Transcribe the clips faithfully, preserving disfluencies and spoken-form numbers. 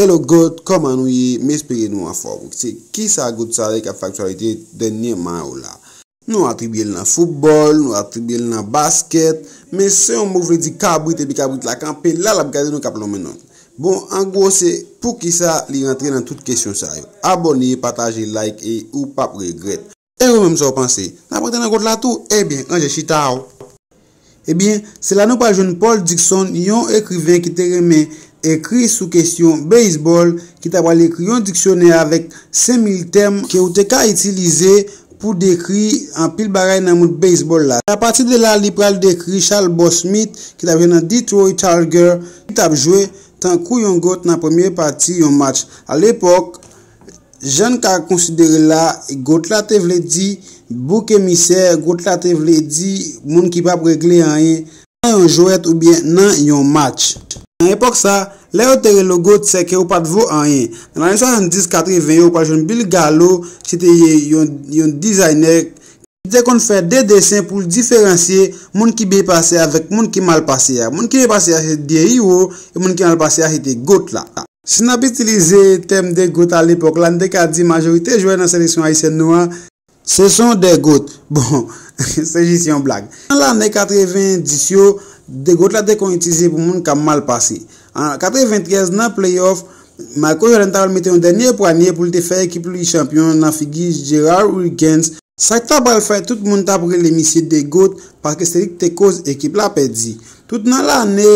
Hello GOAT, kòman nou ye? M espere nou anfòm. Se kisa GOAT sa ye k ap fè aktyalite dènyèman yo la? Nou atribye l nan foutbòl, nou atribye l nan baskèt, men se yon mo k vle di kabrit, epi kabrit la kanpe la, l ap gade nou k ap lonmen non l. Bon, an gwo, se poukisa li rantre nan tout kesyon sa yo. Abòne, pataje, like, e ou p ap regrèt. E ou menm, sa w panse? N ap rantre nan GOAT la tou? Ebyen, ranje chita w. Ebyen, se la nou pral jwenn Paul Dickson, yon ekriven ki te renmen ekri sou kesyon beyzbòl, ki ta pral ekri yon diksyonè avèk senk mil tèm ke ou te ka itilize pou dekri anpil bagay nan mond beyzbòl la. Apati de la, li pral dekri Charles Bosmith, ki t ap jwe nan Detroit Tigers, ki t ap jwe tankou yon GOAT nan premye pati yon match. Alepòk, jan n ka konsidere l la, GOAT la te vle di bouk emisè, GOAT la te vle di moun ki p ap regle anyen nan yon jwèt oubyen nan yon match. Nan epòk sa, lè yo te rele w GOAT, sèke ou pa t vo anyen. Nan lane swasanndis katreven yo, ou pral jwenn Bill Gallo, ki te ye yon, yon dizaynè, li te konn fè de desen pou l diferansye moun ki byen pase avèk moun ki mal pase a. Moun ki byen pase a se de hero, e moun ki mal pase a se te GOAT la. Si n ap itilize tèm de GOAT alepòk la, n te ka di majorite jwè nan seleksyon ayisyèn nou an, ce sont des GOAT. Bon, se jis yon blag. Nan lane katrevendis yo, de GOAT la te konn itilize pou moun k ap mal pase. An katreventrèz, nan playoff, Michael Jordan ta pral mete yon dènye pwanye pou l te fè ekip li chanpyon nan figi Gerald Wilkens. Sa k ta pral fè tout moun t ap rele misye de GOAT, paske se li k te koz ekip la pèdi. Tout nan lane,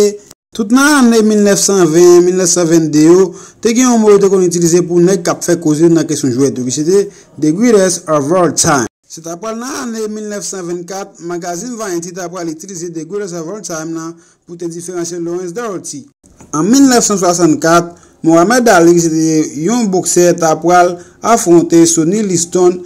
tout nan lane mil nèf san ven, mil nèf san vennde yo, te gen yon mo yo te konn itilize pou nèg k ap fè koze nan kesyon jwèt yo, ki se te The Greatest of All Time. Se ta pral nan lane mil nèf san vennkat, magazin Variety ta pral itilize The Greatest of All Time nan pou te diferansye Lawrence Daugherty. An mil nèf san swasannkat, Muhammad Ali, ki se te yon boksè, ta pral afwonte Sonny Liston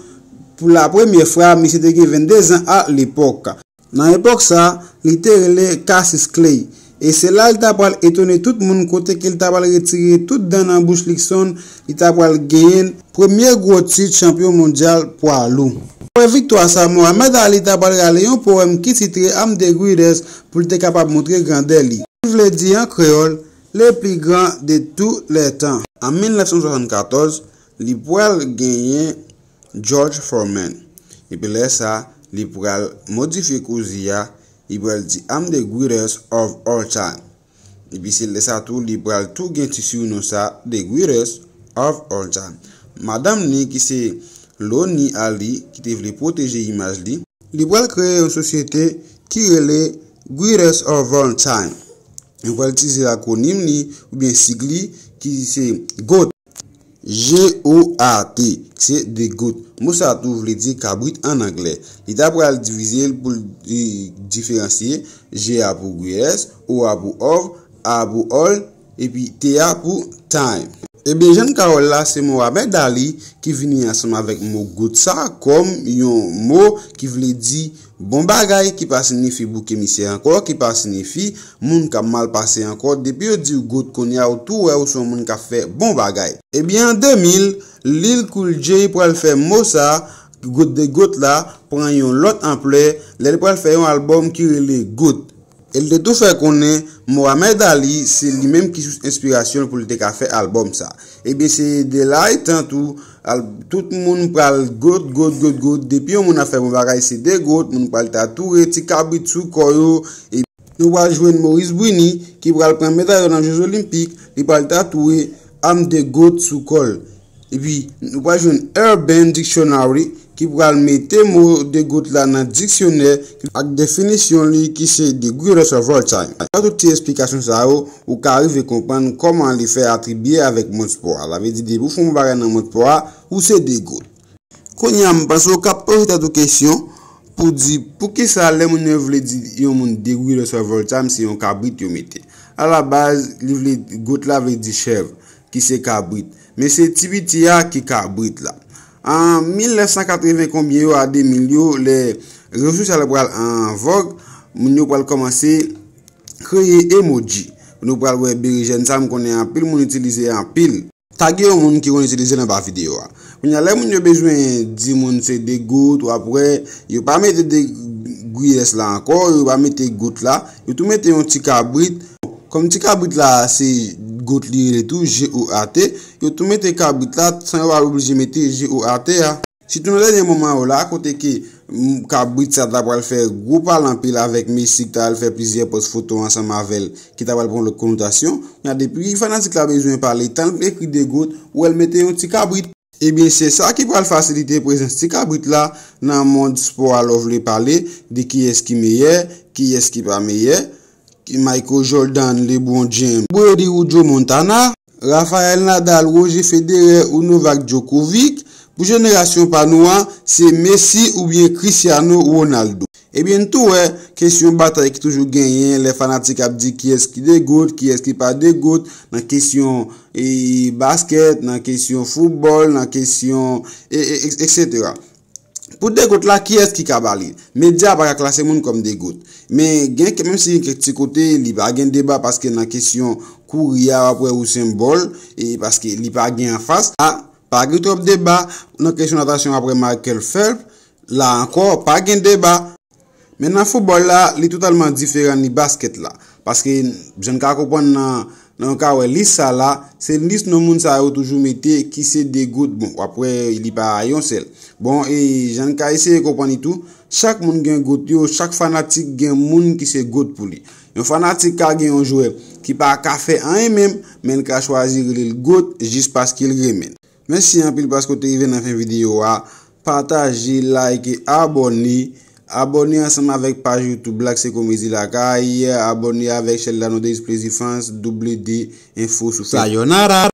pou la premyè fwa, misye te gen vennde zan alepòk. Nan epòk sa, li te rele Cassius Clay. E se la li ta pral etone tout moun kote ke li ta pral retire tout dan nan bouch Liston, li ta pral genyen premye gwo tit chanpyon mondyal pwa lou. Apre viktwa sa, Muhammad Ali ta pral rale yon powèm ki titre I'm the Greatest pou l te kapab montre grandè li. Ki vle di an kreyòl, le plus grand de tous les temps. An mil nèf san swasannkatòz, li pral genyen George Foreman. Epi lè sa, li pral modifye koze a, li pral di I'm the greatest of all time. Epi se lè sa tou, li pral tou gen ti surnon sa, The Greatest of All Time. Madanm li ki se Lonnie Ali, ki te vle pwoteje imaj li, li pral kreye yon sosyete ki rele Greatest of All Time. Li pral itilize lakwonim li, oubyen sig li, ki se GOAT. G O A T, se The GOAT. Mo sa tou vle di kabrit an anglè. Li ta pral divize l pou l di-, diferansye G a pou greatest, O a pou of, A a pou all, epi T a pou time. Ebyen, jan n ka wè l la, se Muhammad Ali ki vini ansanm avèk mo GOAT sa kòm yon mo ki vle di bon bagay, ki pa siyifi bouk emisè ankò, ki pa siyifi moun k ap mal pase ankò. Depi yo di w GOAT, kounye a ou tou wè ou se yon moun k ap fè bon bagay. Ebyen, an de mil, Lil Cool J pral fè mo sa, GOAT, The GOAT la, pran yon lòt anplè, lè l pral fè yon albòm ki rele GOAT. E l te tou fè konnen Muhammad Ali se li menm ki sous enspirasyon l pou l te ka fè albòm sa. Ebyen, se de la etan tou, al-, tout moun pral GOAT, GOAT, GOAT, GOAT. Depi yon moun ap fè bon bagay, se The GOAT, moun pral tatouye ti kabrit sou kò yo. E nou pral jwenn Maurice Bruny, ki pral pran meday dò nan Jeux Olympiques, li pral tatouye I'm the GOAT sou kò l. Epi, nou pral jwenn Urban Dictionary, ki pral mete mo The GOAT la nan diksyonè ak definisyon li ki se The Greatest of All Time. Ak tout ti esplikasyon sa yo, ou ka rive konprann kòman li fè atribye avèk mond spò a. Sa vle di, depi w fè yon bagay nan mond spò a, ou se The GOAT. Kounye a, m panse w ka poze tèt ou kesyon pou di, poukisa lè moun yo vle di yon moun The Greatest of All Time, se yon kabrit yo mete. Alabaz, li vle, GOAT la vle di chèv, ki se kabrit. Men se ti piti a ki kabrit la. An mil nèf san katreven konbyen yo a de mil yo, lè rezo sosyal pral an vòg, moun yo pral kòmanse kreye emoji. Nou pral wè berejèn sa, m konnen anpil moun itilize anpil. Tag yon moun ki konn itilize l anba videyo a. Kounye a, lè moun yo bezwen di moun se The GOAT, w ap wè, yo pa mete The Greatest la ankò, yo pa mete GOAT la, yo tou mete yon ti kabrit. Kòm ti kabrit la, se Goat li rele tou, G O A T. Yo tou mete kabrit la san yo pa oblije mete G O A T a. Sitou nan dènye moman yo la, kote ke mm, kabrit sa ta pral fè gwo pale anpil avèk Messi, ki ta al fè plizyè pòz foto ansanm avè l, ki ta pral pran lòt konotasyon. Men depi fanatik la bezwen pale, tan l ekri de goat, ou wè l mete yon ti kabrit. Ebyen, se sa ki pral fasilite prezans ti kabrit la nan mond spò a lè w vle pale de kiyès ki meyè, kiyès ki pa meyè, ki Michael Jordan, LeBron James, Brady, Joe Montana, Rafael Nadal, Roger Federer ou Novak Djokovic. Pou jenerasyon pa nou an, se Messi oubyen Cristiano Ronaldo. Ebyen, n tou wè kesyon batay ki toujou genyen, lè fanatik ap di kiyès ki de goat, kiyès ki pa de goat, nan kesyon e, baskèt, nan kesyon foutbòl, nan kesyon e, e, et cetera. Pou de goat la, kiyès ki ka ba li? Medya pa ka klase moun kòm de goat. Men gen kèk, menm si gen kèk ti kote, li pa gen deba paske nan kesyon kouri a, w ap wè Usain Bolt, e paske li pa gen anfas. A, pa gen twòp deba nan kesyon natasyon apre Michael Phelps. La ankò, pa gen deba. Men nan foutbòl la, li totalman diferan ni baskèt la. Paske, jan n ka konprann nan, nan yon ka wè lis sa la, se lis non moun sa yo toujou mete ki se de goat. Bon, w ap wè li pa yon sèl. Bon, e jan n ka eseye konprann li tou, chak moun gen goat yo, chak fanatik gen moun ki se goat pou li. Yon fanatik ka gen yon jwè ki pa ka fè anyen menm, men l ka chwazi rele l goat jis paske l renmen l. Mèsi anpil paske w te rive nan fen videyo a. Pataje, like, abòne. Abòne ansanm avèk paj YouTube Black Se Komedi Lakay. Abòne avèk chèn la nou de Plezi Fans, W D Info sou Facebook. Sayonara.